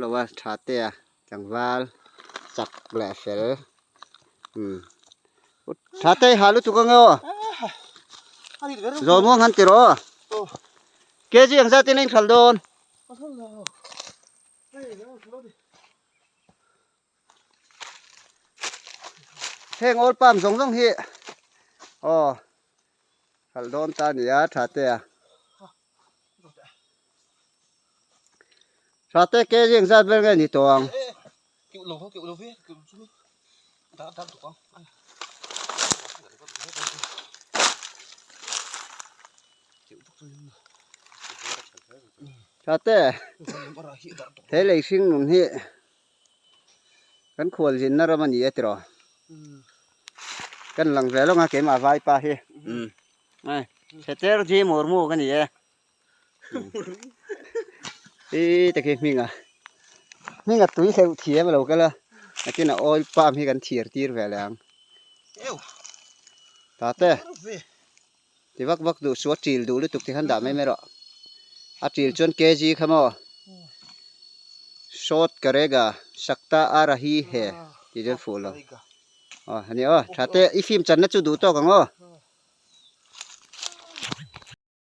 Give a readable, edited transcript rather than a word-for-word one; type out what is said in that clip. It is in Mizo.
lo a tha te a tlangval chak leh fel umm tha te i ha lutuk ang e aw zawm ang han ti rawh aw kg ang zat in a inhral dawn. Heng oil palm zawng zawng hi aw hralh dawn ta a ni a tha te a tha te kg eng zat vel nge ni tawh ang. Tha te he lei hring nun hi Kan khual zinna ram a ni e tiraw? Kan lang ve lawng a keimah vaipa hi. Ai, Cheter Ji Murmu ka ni e. I te khi hming a. Hming a tui hleuh thiam a lo kal a. Nakin a oil palm hi kan thir tir ve leh ang. Tate. Ti vak vak duh suh a til duh lutuk ti khan dah mai mai rawh. A til chuan kg kha maw short karega sakta a rahi he tih chuan fuh lo. Aw a ni aw tha te i film channa chu duh tawk ang aw.